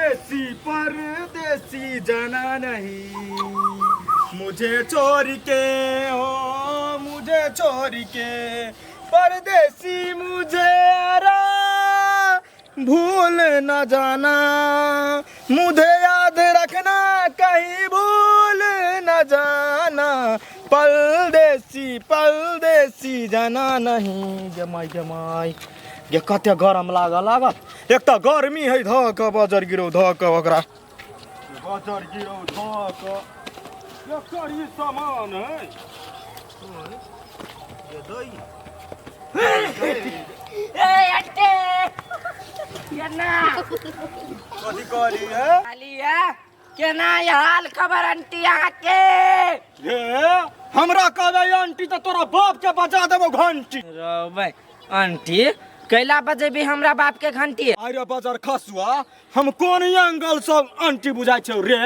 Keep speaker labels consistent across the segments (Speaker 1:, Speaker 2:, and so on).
Speaker 1: परदेसी परदेसी जाना नहीं मुझे छोड़ के, हो मुझे छोड़ के परदेसी, मुझे आरा भूल न जाना, मुझे याद रखना, कहीं भूल न जाना, परदेसी परदेसी जाना नहीं। गे माय गे माय गे, कते गरम लागल लागल। एक तऽ गर्मी है, धऽ कऽ बजर गिरौ, धऽ कऽ ओकरा बजर गिरौ धऽ कऽ। एकर ई सामान है ये दही।
Speaker 2: ए अंटे केना?
Speaker 1: कथी कहली है?
Speaker 2: खाली है केना ये हाल खबर अंटी अहाँके?
Speaker 1: हे, हमरा कहबै आंटी तऽ तोरा बाप के बजा देबो घंटी।
Speaker 2: रौबै अंटी, कैला बजेबी हमरा बाप के घंटी?
Speaker 1: अरे बजर खसुआ, हम कोन एंगल से आंटी बुझाइ छौ रे?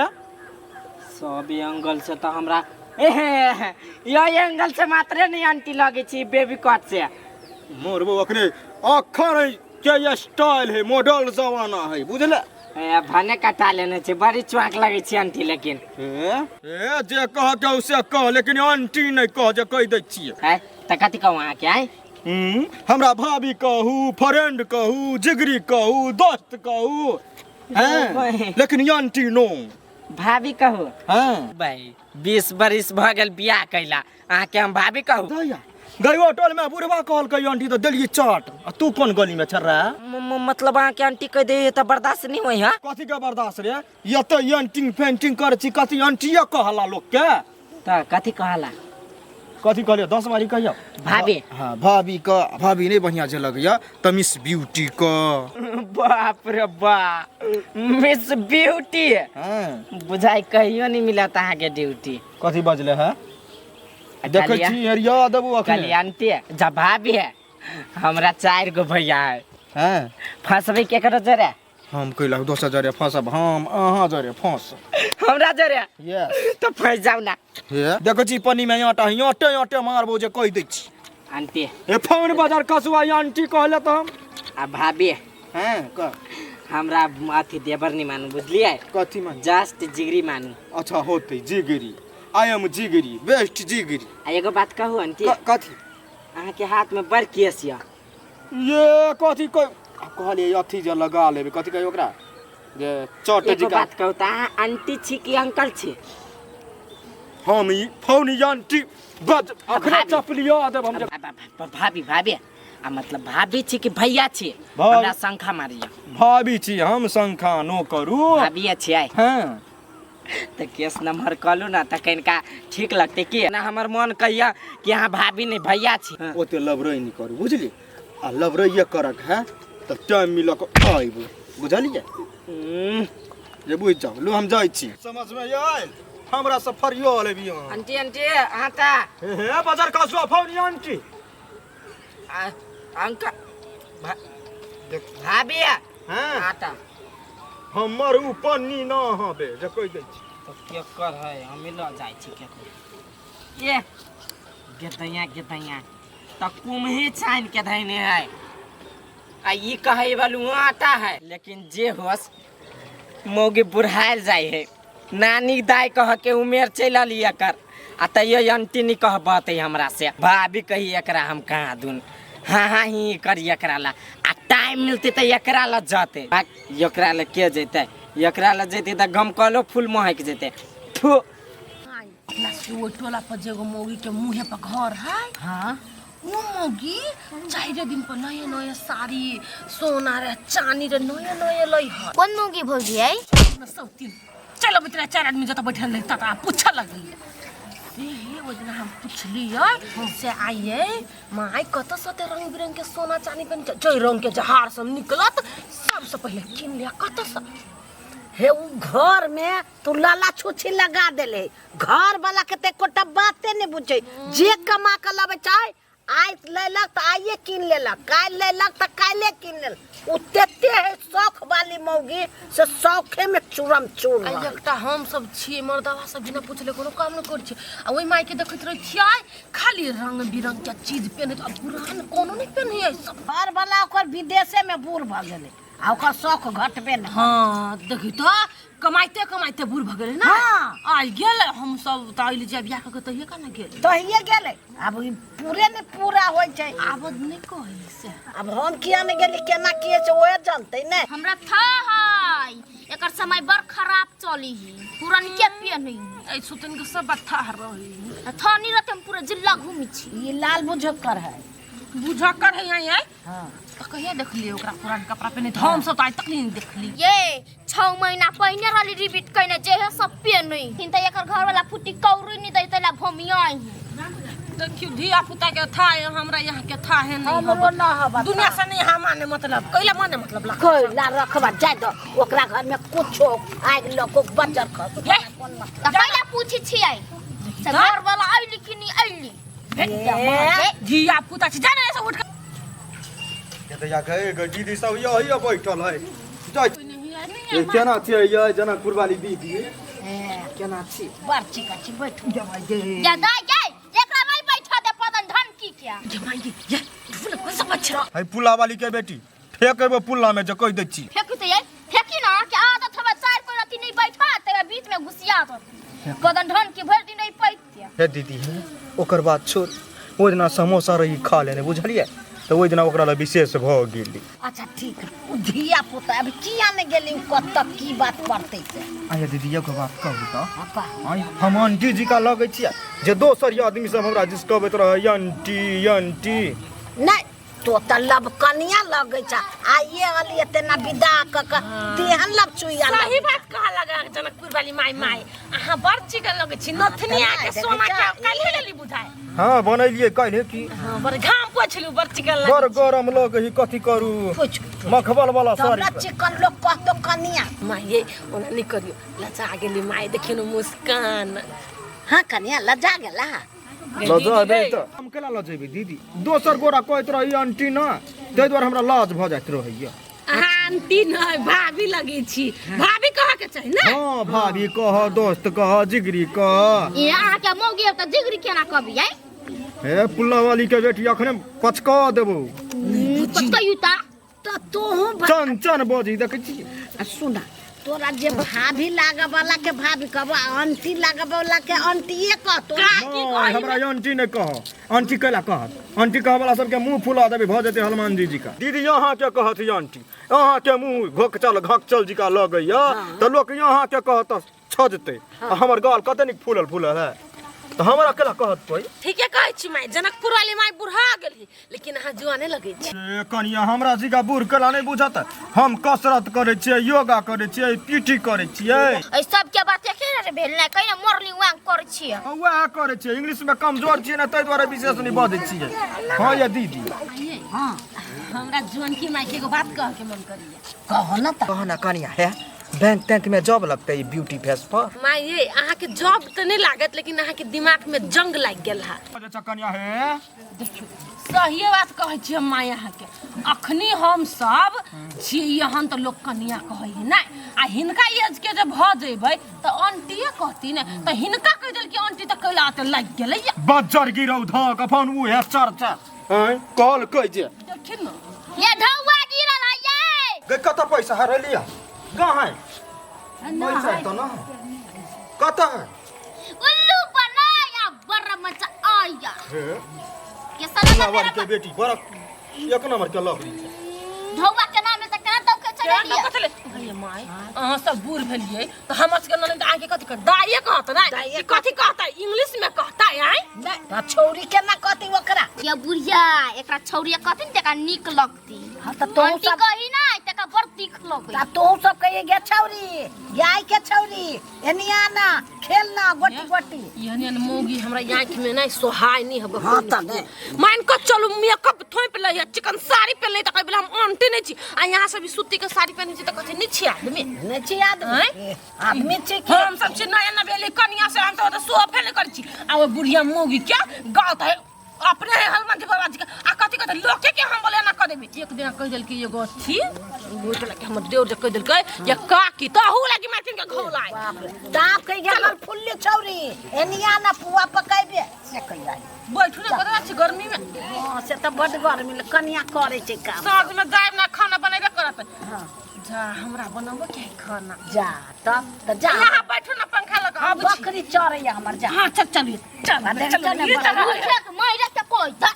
Speaker 2: सब एंगल से तऽ हमरा एहे यो एंगल से मात्रे नहीं आंटी लगे छी, बेबी कट से।
Speaker 1: मोरबो अखने अखन के स्टाइल है, मॉडल जमाना है, बुझले?
Speaker 2: ए, भने कटा लेने छी, बड़ी चुआक लगे छी आंटी लेकिन।
Speaker 1: ए ए, जे कह के से कह, लेकिन आंटी नहीं कह, जे कहि दै छियै।
Speaker 2: है तऽ कथी कहू अहाँके आय?
Speaker 1: हमरा भाभी कहू, फ्रेंड कहू, जिगरी कहू, दोस्त कहू, हैं, लेकिन आंटी नो।
Speaker 2: भाभी कहू।
Speaker 1: हाँ।
Speaker 2: भाई 20 बरिस भऽ गेल बियाह कैला, अहाँके हम भाभी कहू?
Speaker 1: दया गयो टोल में बुढ़वा कहलकै आंटी तऽ देलियै चट, आ तू कोन गली में छर रहा?
Speaker 2: मतलब अहाँके आंटी कहि दैये तऽ बर्दाश्त नहि होइ? हाँ,
Speaker 1: कथी के बर्दाश्त रे? एते एंटिंग पेंटिंग करै छी, कथी आंटिये कहला लोक के?
Speaker 2: तऽ कथी कहला?
Speaker 1: कथी कहलियै? 10 बारी कहियो।
Speaker 2: भाभी।
Speaker 1: हाँ, भाभी क भाभी नहीं बढ़िया जे लगैया तऽ मिस ब्यूटी क।
Speaker 2: बाप रे बा, मिस ब्यूटी।
Speaker 1: हाँ।
Speaker 2: बुझाइ कहियो नहीं मिलत अहाँके ड्यूटी।
Speaker 1: कथी बजले है? देखै
Speaker 2: कहलियै।
Speaker 1: छी हरिया देबो अखने।
Speaker 2: कहलियै आंटी जब भाभी है, हमरा 4 गो भैया है।
Speaker 1: हाँ।
Speaker 2: फंसबै केकरो जरे?
Speaker 1: हम कैला दोसर जरे फंसब? हम अहाँ जरे फंस।
Speaker 2: हमरा जरे?
Speaker 1: यस।
Speaker 2: तऽ फंसि जाउ ना।
Speaker 1: हे, देखै छी पन्नी में आटा है, आटे आटे मारबो जे कहि दै छी।
Speaker 2: आंटी।
Speaker 1: हे फोन बाजार कसुआ आंटी कहले तऽ हम।
Speaker 2: आ भाभी।
Speaker 1: हाँ, कह।
Speaker 2: हमरा अथी देवर नहीं मानू, बुझलियै?
Speaker 1: कथी मानू?
Speaker 2: जस्ट जिगरी मानू।
Speaker 1: अच्छा होतै जिगरी, I am जिगरी, बेस्ट जिगरी।
Speaker 2: आ एगो बात कहू आंटी?
Speaker 1: कथी?
Speaker 2: अहाँके हाथ में बड़ केस यऽ।
Speaker 1: ये कथी कहलियै अथी जे लगा लेबै, कथी कहियो ओकरा जे चट
Speaker 2: एगो
Speaker 1: जिका।
Speaker 2: बात कहू तऽ अहाँ आंटी छी कि अंकल छी?
Speaker 1: हम ई फोन आंटी बज अखने
Speaker 2: भाभी।
Speaker 1: चपलिया देब हम जे।
Speaker 2: भाभी भाभी, आ मतलब भाभी छी कि भैया छी?
Speaker 1: भाभी।
Speaker 2: हमरा शंखा मारिया।
Speaker 1: भाभी छी हम, शंखा नो करू।
Speaker 2: भाभी छियै?
Speaker 1: हाँ।
Speaker 2: तऽ केस नम्बर कहलू ना तऽ कनिका ठीक लगतै कि ना? हमर मन कहिया कि अहाँ भाभी नहीं भैया छी।
Speaker 1: ओते लबरई नहीं करू, बुझली? आ लबरइये करक है तऽ टाइम मिलक आइब, बुझलियै? जे बुझि जाउ, लू हम जाइ छी। समझ में आयल? हमरा से फरियो लेबी अहाँ।
Speaker 2: आंटी आंटी अहाँ तऽ
Speaker 1: हे हे बाजार कसुआ फोन आंटी।
Speaker 2: अंकल भाभी।
Speaker 1: हाँ।
Speaker 2: आटा।
Speaker 1: हमर ऊ पन्नी ना हबे जे कहि दै छी।
Speaker 2: तऽ केकर है? हम लऽ जाइ छी केकर। ये गेदैया गेदैया तऽ कुम्ही छानि के धैने है, आ ई कहै वालू आटा है। लेकिन जे होस मौगी बुढ़ायल जाइ है, नानी दाई कह के उमेर चलि अली एकर, आ तैयो आंटी नहीं कहबतै हमरा से, भाभी कही एकरा हम कहाँ दून। हाँ हाँ ही करी एकरा ला, आ टाइम मिलते तऽ एकरा ला जते। भाग, एकरा ला के जैते? एकरा ला जैते तऽ गमकलो फूल महक जैते। थू।
Speaker 3: अपना से ओहि टोला पर जे एगो मौगी के मुँहे पर घर है।
Speaker 2: हाँ।
Speaker 3: वो मौगी 4 दिन पर नया नया साड़ी, सोना रे चानी रे नया नया लै है।
Speaker 4: कोन मौगी भौजी है?
Speaker 3: अपना सब तीन चल अब इतना 4 आदमी जत बैठल रहे तत आ पूछऽ लगलियै। हे ओहि दिना हम पुछलियै से आइए माय कतऽ सते रंग बिरंग के सोना चानी पेन जै रंग के जहार सब निकलत सबसे पहिले किन लिया कतऽ से?
Speaker 5: हे उ घर में तू लाला छुछी लगा देले, घर वाला के ते एकोटा बाते नहीं बुझे। जे कमा के लाबे चाहे आइ लेलक तऽ आइए कीन लेलक, काल्हि लेलक तऽ काल्हि कीन लेलक। उ तेते है शौक वाली मौगी से शौखे में चूरम चूर
Speaker 3: आ
Speaker 5: रहल।
Speaker 3: एकटा हम सब छियै मर्दवा सब बिना पुछले कोनो काम नहि करै छियै, आ ओहि माय के देखैत रहै छियै खाली रंग बिरंग के चीज पेन्हैत, आ पुरान कोनो नहि पेन्है सब।
Speaker 5: घर वाला ओकर विदेशे में बूढ़ भऽ गेलै। आ ओकर शौक घटबे नहि।
Speaker 3: हाँ देखी तो कमाइते कमाइते बूढ़ भऽ गेलै ना।
Speaker 5: हाँ।
Speaker 3: आइ गेलै, हम सब तऽ अइली जे बियाह कऽ के तहिये का ने गेलै।
Speaker 5: तहिये गेलै, आब ई पूरे ने पूरा होइ छै।
Speaker 3: आब नहि कहै से।
Speaker 5: आब हम किया ने गेली, केना की छै ओहे जानतै ने।
Speaker 4: हमरा था है एकर समय बड़ खराब चली ही, पुरनके पेनी।
Speaker 3: एहि सुतन के सब बात थाह रही।
Speaker 4: था नहीं रहते, हम पूरा जिला घूमी छी।
Speaker 5: ई लाल बुझक्कर है।
Speaker 3: बुझक्कर है यहाँ आइ।
Speaker 5: हाँ।
Speaker 3: तऽ कहिया देखलियै ओकरा पुरान कपड़ा पहिने? हम सब तऽ आइ तक नहि देखली।
Speaker 4: ये 6 महीना पहिने रहली रिपीट कइने, जे है सब पेनी हिन। तऽ एकर घर वाला फुटी कौड़ी नहीं दै तैला भमिया ही।
Speaker 3: देखियौ धिया पुता के था है, हमरा यहाँ के था है नहीं।
Speaker 5: हमरो न हबा।
Speaker 3: दुनिया से नहीं यहाँ माने मतलब कैला माने मतलब ला
Speaker 5: कोयला रखबा जाय दो, ओकरा घर में कुछो आगि लको बजर खस।
Speaker 3: ये।
Speaker 5: कोन मतलब?
Speaker 4: तऽ कैला पूछी छियै से घर वाला अइली कि नहीं अइली?
Speaker 5: ए,
Speaker 3: धिया पुता छै जाने से उठ के।
Speaker 1: के तऽ गए गए दीदी सब यही बैठल है। जाय ए, केना छियै यै जनकपुर वाली दीदी? केना छी?
Speaker 5: बड़ चिकन छी, बैठू।
Speaker 4: जा दाइ गे, एकरा नहीं बैठा दे पदन धन की क्या।
Speaker 3: ये माई ये फूल कोई सब बच्चा
Speaker 1: है पुल्ला वाली के बेटी, फेंक एबो पुल्ला में जे कहि दै छी।
Speaker 4: फेंकी तो ये फेंकी ना कि आदत हवा चार कोई रति नहीं बैठा तेरा बीच में घुसिया तो पदन धन की भर दिन नहीं पैते।
Speaker 1: हे दीदी, हे ओकर बात छोड़, ओहि दिना समोसा रही खा लेने बुझलियै, तऽ ओहि दिना ओकरा लए विशेष भऽ गेली।
Speaker 5: अच्छा ठीक है, उ धिया पुता अभी किया ने गेली, उ कत की बात करते से?
Speaker 1: आया दीदी, एगो बात कहू तऽ?
Speaker 5: हाँ, कह।
Speaker 1: आँय, हम आंटी जी का लगै छियै जे दोसर आदमी सब हमरा जिस कहबैत रहै आंटी आंटी?
Speaker 5: नहीं तो त लबकनिया लगै छ, आइए अलिए तेना विदा क क तेहन लबचुइया।
Speaker 3: सही बात कह लगा जनकपुर वाली माई। माई अहाँ बड़ चिकन लगै छी, नथनी के सोना के काल्हि लेली बुझाय।
Speaker 1: हाँ बनेलियै काल्हि की।
Speaker 3: हाँ बड़ घाम पोछलू, बड़ चिकन
Speaker 1: बड़
Speaker 3: लगै।
Speaker 1: गरम लगै है, कथी करू,
Speaker 5: पूछ
Speaker 1: मखमल वाला
Speaker 5: तब
Speaker 1: साड़ी।
Speaker 5: न चिकन लोग कहतो कनिया।
Speaker 3: माई ये ओना नहि करियो, लजा गेली माई, देखियौ ने मुस्कान।
Speaker 5: हाँ कनिया लजा गेला।
Speaker 1: लजेबै तऽ हम केना लजेबै दीदी? दोसर गोरा कहैत रही आंटी ना, ताहि दुआरे हमरा लाज भऽ जाइत रहैया।
Speaker 3: अहाँ आंटी नहि भाभी लगै छी, भाभी कहऽ के चाही ने।
Speaker 1: हाँ भाभी कह, दोस्त कह, जिगरी कह।
Speaker 4: ये अहाँ के मौगी त जिगरी केना कहबी आइ?
Speaker 1: हे पुल्ला वाली के बेटी, अखने पचका देबो।
Speaker 4: पचकयू ता
Speaker 5: त तोहू
Speaker 1: चन चन बजी देखै छी।
Speaker 5: आ सुना, तोरा जे भाभी लागऽ वाला के भाभी कहबो, आ आंटी लागऽ वाला के आंटीए कहतो।
Speaker 1: नहि, हमरा आंटी नहि कह, आंटी कैला कहत? आंटी कहऽ वाला सबके मुंह फुला देबै, भऽ जेतै हनुमान जी जी का। दीदी अहाँ के कहत आंटी, अहाँ के मुंह घोकचल घकचल जी का लगैया तऽ लोक अहाँ के कहत छजतै, आ हमर गाल कते नीक फूलल फूलल है, तऽ हमरा केला कहत कोइ?
Speaker 3: ठीके कहै छी माई, जनकपुर वाली माई बुढ़ा गेली, लेकिन अहाँ जुआने लगै छी।
Speaker 1: ए कनिया, हमरा जी का बूढ़ केला नहि बुझत? हम कसरत करै छियै, योगा करै छियै, पीटी करै छियै।
Speaker 4: एहि सब के बात एके रे भेल नै कहिना मॉर्निंग वॉक करै छियै।
Speaker 1: वएह करै छियै, इंग्लिश में कमजोर छियै ने, ताहि दुआरे विशेष नहि बजै छियै। हाँ ये दीदी।
Speaker 3: हाँ हमरा जुअनकी माई के एगो बात कह के मन करैया।
Speaker 5: कहो न त।
Speaker 1: कह ना कनिया, है बैंक तैंक में जॉब लगतै ई ब्यूटी फेस पर?
Speaker 3: माई ये अहाँ के जॉब तऽ नहि लागत, लेकिन अहाँ के दिमाग में जंग लागि गेल है।
Speaker 1: अच्छा कनिया, हे
Speaker 3: देखियौ सहिए बात कहै छी हम माय अहाँके, अखनी हम सब छियै एहन तऽ लोक कनिया कहै है नहि, आ हिनका एज के जे भऽ जेबै तऽ आंटीए कहती ने, तऽ हिनका कहि देलकै आंटी तऽ कैला तऽ लागि गेलै।
Speaker 1: बज्जर गिरौ धक अपन उहे चर्चा आँय कहल कहै जे।
Speaker 3: देखिन ने।
Speaker 4: ये ढौआ गिरल है ये।
Speaker 1: गे कतऽ पैसा हरेलिया? कहाँ है पैसा? तऽ ना है, कतऽ है?
Speaker 4: उल्लू बनाया बड़ मजा आया।
Speaker 1: हे
Speaker 4: ये साला
Speaker 1: वाली के बेटी बड़ा एक नंबर के लकड़ी छै।
Speaker 4: ढौआ के नाम तऽ केना दौके चलेलियै?
Speaker 3: अरे माय अहाँ सब बूढ़ भेलियै तऽ हमर सबके ननद अहाँके कथी कहत? दाइए कहत ने?
Speaker 5: दाइए।
Speaker 3: ई कथी कहतै? इंग्लिश में कहतै आँय?
Speaker 5: नहि त छौरी केना कहती ओकरा?
Speaker 4: ये बुढ़िया एकरा छौरिया कहथिन त एकरा नीक लगती।
Speaker 5: हाँ त तोहू
Speaker 4: आंटी
Speaker 5: सब
Speaker 4: कही ना त एकरा बड़ तीख लगै।
Speaker 5: आ तोहू सब कहिए गे छौरी, गाय के छौरी, एनी आना खेलना गोटी गोटी।
Speaker 3: एहन एहन मौगी हमरा आँखि में नहि सोहाय नहि हब।
Speaker 5: हाँ तऽ नहि।
Speaker 3: मान कऽ चलू मेकअप थोपि लै है, चिकन साड़ी पहिन लै तऽ कहबै हम आंटी नहि छी, आ यहाँ सब ई सूती के साड़ी पहिनै छी तऽ कहै छै नहि छी आदमी।
Speaker 5: नहि छी आदमी?
Speaker 3: आँय?
Speaker 5: आदमी छी की?
Speaker 3: हम सब छी नया नवेली कनिया से, हम तऽ ओतऽ सोफे नहि करै छी, आ ओ बुढ़िया मौगी क्या गाल तऽ अपने है हनुमान जी बाबा जी के आ कथी कहते लोके के हम बोले ना कह देबी। एक दिन कह देलकी एगो अथी गोट लगे हमर देवर जे कह देलकै ये काकी तहू लागी मारथिन के घौलाय।
Speaker 5: ताप के गेल फुल्ली छौरी एनिया ना पुआ पकाइबे से कहिया
Speaker 3: बैठू ना कतरा छी गर्मी में।
Speaker 5: हां से त बड गर्मी ले कनिया करे छै काम।
Speaker 3: साँझ में जायब ना खाना बनेबे करत। हां जा हमरा बनाबो के खाना
Speaker 5: जा तब त जा।
Speaker 3: यहाँ बैठू ना पंखा लगा आबै छी।
Speaker 5: बकरी चरैया हमर जा।
Speaker 3: हां चल चल चल चल चल
Speaker 4: उठे के मारे के कोई ता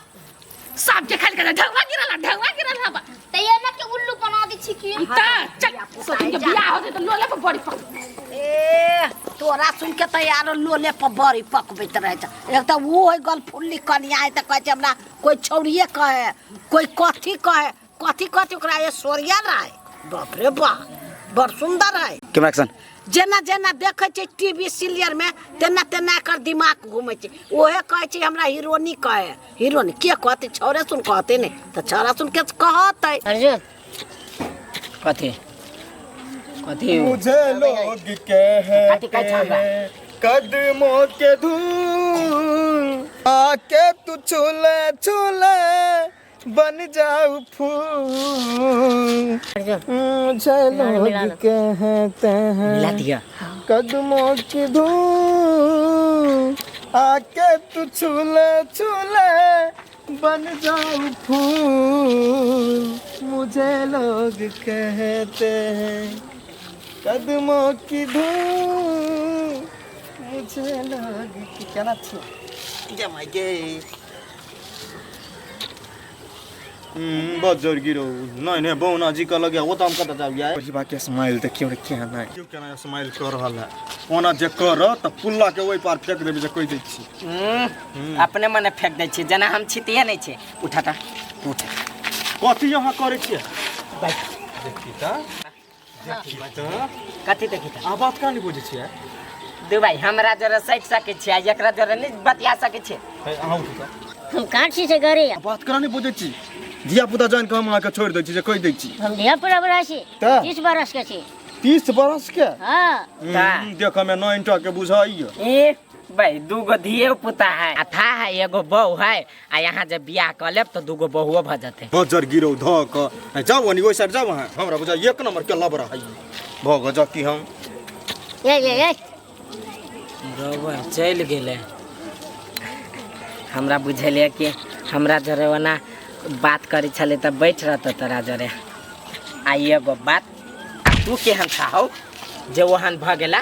Speaker 3: सब के खाली कर ढगवा गिरल ढगवा गिरल हबा
Speaker 4: त ये ना के उल्लू बना दी छी की
Speaker 3: त चल सोचिन के बियाह हो त लोले पर बड़ी पक।
Speaker 5: ए तोरा सुन के त यार लोले पर बड़ी पकबैत रहे छै। एक त ऊ है गलफुल्ली कनिया है त कहै छै हमरा कोई छौड़िए कहे कोई कथी कहे कथी कथी ओकरा ये सोरिया राय। बाप रे बाप बड़ सुंदर है।
Speaker 6: Camera action.
Speaker 5: जेना जेना देखै छै टीवी सीरियल में तेना तेना एकर दिमाग घूमै छै। ओहे कहै छै हमरा हीरोनी कहे हीरोनी के कहतै छौड़े सुन कहतै नहि त छौड़ा सुन के कहतै।
Speaker 7: अर्जुन
Speaker 2: कथी कथी
Speaker 1: मुझे लोग कहते हैं कदमों के धूल आके तू छूले छूले बन जाऊ फूल। मुझे लोग कहते हैं
Speaker 2: मिला दिया
Speaker 1: कदमों की धूल आके तू छूले छूले बन जाऊ फूल। मुझे लोग कहते हैं कदमों की धूल मुझे लोग केना छी
Speaker 6: जमाइके
Speaker 1: बजर गिरो नहीं नहीं बौना जी का लगे वो तो हम कत जाब यार। बाकी स्माइल देखियो रे केना है क्यों केना स्माइल कर रहल है ओना जे कर त पुल्ला के ओइ पार फेंक देबी जे कहि दै छी।
Speaker 2: अपने मने फेंक दै छी जना हम छितिए नहीं छे। उठा ता उठ
Speaker 1: कथी यहाँ करै छियै देखी त देखी त
Speaker 2: कथी देखी त
Speaker 1: आ बात का नहीं बुझै छियै
Speaker 2: दू भाई हमरा जरा सटि सकै छियै एकरा जरा नहीं बतिया सकै छियै।
Speaker 1: अहाँ उठू त
Speaker 7: हम कहाँ छी से घरे
Speaker 1: बात करा नहीं बुझै छी धिया पुता जान के हम अहाँके छोड़ि दै छी जे कहि दै छी।
Speaker 7: हम धिया पुता बड़ा छी 30 बरस के छी।
Speaker 1: 30 बरस के?
Speaker 7: हां
Speaker 1: देख हमें 9 टा के बुझाइयो।
Speaker 2: ए भाई दूगो धिये पुता है आ था है एगो बहू है आ यहाँ जब बियाह कर लेब तो दूगो बहुओ भ जते।
Speaker 1: बजर गिरो ध क जाउ ओनी ओइ साइड जाउ अहाँ हमरा बुझा एक नंबर के लबरा है भ ग जा की हम
Speaker 7: ए ए ए
Speaker 2: रौआ चलि गेलै। हमरा बुझेलिए कि हमरा जरे ओना बात करै छलै त बैठ रहत तोरा जरे। आ एगो बात तू केहन छहो जे ओहन भ गेला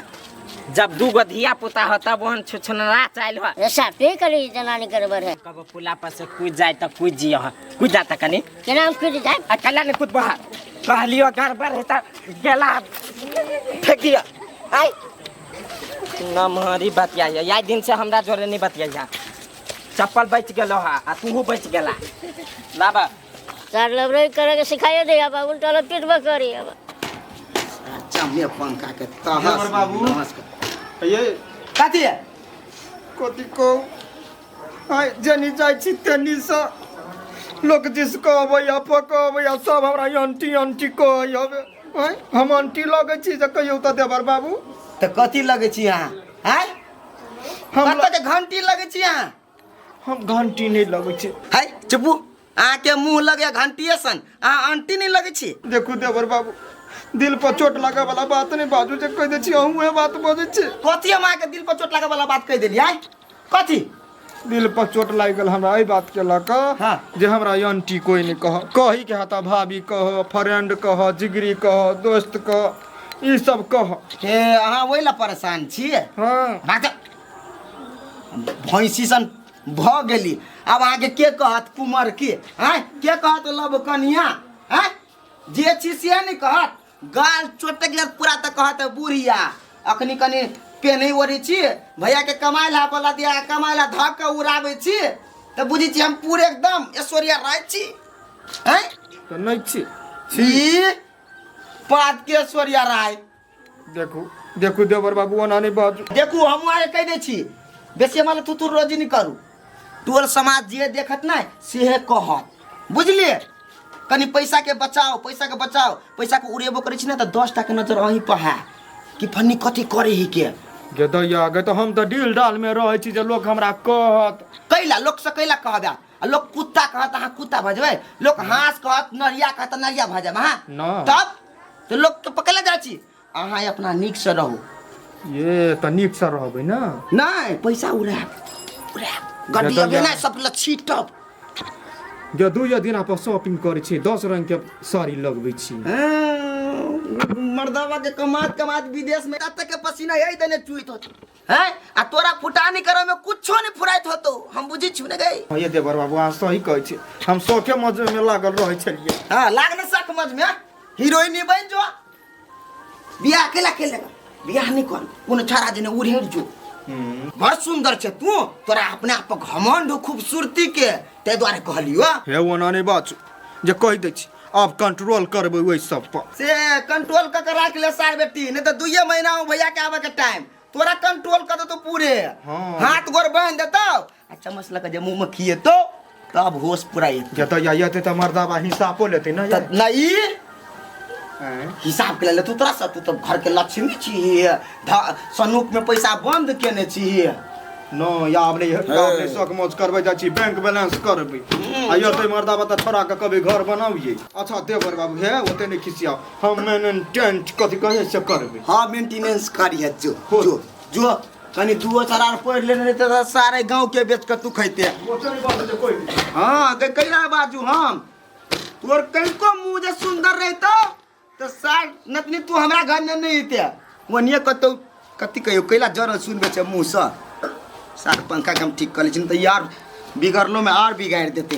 Speaker 2: जब दूगो धिया पुता हो तब ओहन छुछुनरा चाइल हो।
Speaker 7: ऐसा पे करी जनानी गड़बड़ है।
Speaker 2: कबो पुला पर से कूद जाए त कूद जियो कूद जाता कनी
Speaker 7: केना हम कूद जाए
Speaker 2: आ कला ने कूद बहा कहलियो गड़बड़ है त गेला फेंक दियो। आई नमहरी बतिया या दिन से हमरा जोरे नहीं बतिया चप्पल बच गेलो हा आ तूहू बच गेला लाबा
Speaker 7: सर लबरे करे के सिखाइयो दे अब उल्टा ल पीटबो करी अब।
Speaker 6: अच्छा में पंखा के तहस
Speaker 1: बाबू
Speaker 6: नमस्कार।
Speaker 1: ये
Speaker 6: कथी है
Speaker 1: कथी को आइ जनी जाइ छी तेनी से लोक जिस कहबैया पकबैया सब हमरा आंटी आंटी कहैया। हम आंटी लगै छी जे कहियौ त देवर बाबू।
Speaker 6: त कथी लगै छी अहाँ आँय
Speaker 1: हम
Speaker 6: कतऽ के घंटी लगै छी अहाँ?
Speaker 1: हम घंटी नहीं लगै छी।
Speaker 6: है चुपू अहाँके मुँह लगैया घंटिए सन अहाँ आंटी नहीं लगै छी।
Speaker 1: देखू देवर बाबू दिल पर चोट लगे वाला बात नहीं बाजू जे कहि दै छी अहूँ उहे बात बजै छी।
Speaker 6: कथी हम अहाँके दिल पर चोट लगे वाला बात कहि देलियै कथी?
Speaker 1: दिल पर चोट लागि गेल हमरा एहि बात के लऽ कऽ
Speaker 6: हाँ।
Speaker 1: जे हमरा आंटी कोई नहीं कह कही के हता भाभी कह फ्रेंड कह जिगरी कह दोस्त कह ई सब कह।
Speaker 6: हे अहाँ ओहि लए परेशान छियै?
Speaker 1: हाँ
Speaker 6: भैंसी सन भ गेली अब अहाँके के कहत कुमर के आँय के कहत लव कनिया आँय जे छी से नहीं कहत गाल चोटक गेल पूरा तऽ कहत बुढ़िया। अखनी कनी पेन्है ओढ़ै छी भैया के कमाइ ला बोला दिया कमाइ ला धऽ कऽ उड़ाबै छी तऽ बुझै छी हम पूरे एकदम ऐश्वर्या राय छी आँय
Speaker 1: तऽ नहि छी
Speaker 6: छी पात के ऐश्वर्या राय।
Speaker 1: देखू देखू देवर बाबू ओना नहीं बाजू।
Speaker 6: देखू हम अहाँके कहि दै छी बेसी हमरा थुथुर रोजी नहीं करू टोल समाज जे देखत नहीं सेहे कहत बुझलिए। कनी पैसा के बचाओ पैसा के बचाओ पैसा के उड़ेबो करै छी ने तऽ 10 टा के नजर अहीं पर है कि फन्नी कथी करे ही के
Speaker 1: गे दैया गे तऽ हम तऽ डील डाल में रहै छी जे लोक हमरा कहत।
Speaker 6: कैला लोक से कैला कहबे आ लोक कुत्ता कहत अहाँ कुत्ता भजबै लोक हाँस कहत नरिया कहत नरिया भजब अहाँ
Speaker 1: ना।
Speaker 6: तब तऽ लोक के पकड़ले जाइ छी अहाँ अपना नीक से रहू
Speaker 1: ये तऽ नीक से रहबै ना
Speaker 6: नहि पैसा उड़ायब उड़ायब गड्डी अबे नहि सब लए छीटब
Speaker 1: जे दुइये दिना पर शॉपिंग करै छी 10 रंग के साड़ी लगबै छी
Speaker 6: मर्दवा के कमात कमात विदेश में तक के पसीना यही देने चुइत होत हैं आ तोरा फुटानी करे में कुछो नहीं फुराइत होतो हम बुझी छु ने गई
Speaker 1: हाँ, ये देवर बाबू अहाँ सही कहै छी हम शौखे मजे में लागल रहै छलियै
Speaker 6: हां लागने शक मज में हीरोइन बन जो बियाह अकेला के लेगा बियाह नहीं कर कोनो छाड़ा जेने उड़ेड़ जो बड़ सुंदर छे तू तोरा अपने आप पर घमंड हो खूबसूरती के ते दुआरे कहलियो
Speaker 1: हे ओना नहि बाजू जे कहि दै छी आब कंट्रोल करबै ओहि सब पर
Speaker 6: से कंट्रोल क के राख ले सार बेटी नहीं तो दुइये महीना में भैया के आवे के टाइम तोरा कंट्रोल कर देतो पूरे
Speaker 1: हाँ।
Speaker 6: हाथ गोर बांध देतो आ चम्मच लगा जे मुंह में खिएतो तब होश पूरा एतौ
Speaker 1: जतऽ एतै तऽ मर्दाबा हिसाबो लेतै ने
Speaker 6: त नहीं
Speaker 1: आँय?
Speaker 6: हिसाब के ले तू तोरा से तू तो घर के लक्ष्मी छी सनूक में पैसा बंद केने छी
Speaker 1: न आब नहि आब नहि शौक मौज करबै जाइ छी बैंक बैलेंस करबै आ एतै मर्दाबा तऽ छोड़ा के कभी घर बनाबियै अच्छा देवर बाबू हे ओते नहि खिसियाउ हम मेंटेनेंस कथी कहै से करबै
Speaker 6: हाँ मेंटेनेंस करी है जो
Speaker 1: हो।
Speaker 6: जो जो कनी दुओ चार आर पढ़ लेने रहते तो सारे गांव के बेच के तू खैते
Speaker 1: ओते नहि बाजू जे कोइ
Speaker 6: हाँ कैला बाजू हम तोर कनिको मुँह जे सुंदर रहितो तो सार नतनी तू हमरा घर में नहीं अइते ओनिए कतौ कथी कहियो कैला जरल सुनबे छै मुँह से सार पंखा के हम ठीक कर लै छी नहीं तऽ यार बिगड़लो में आर बिगाड़ि देते।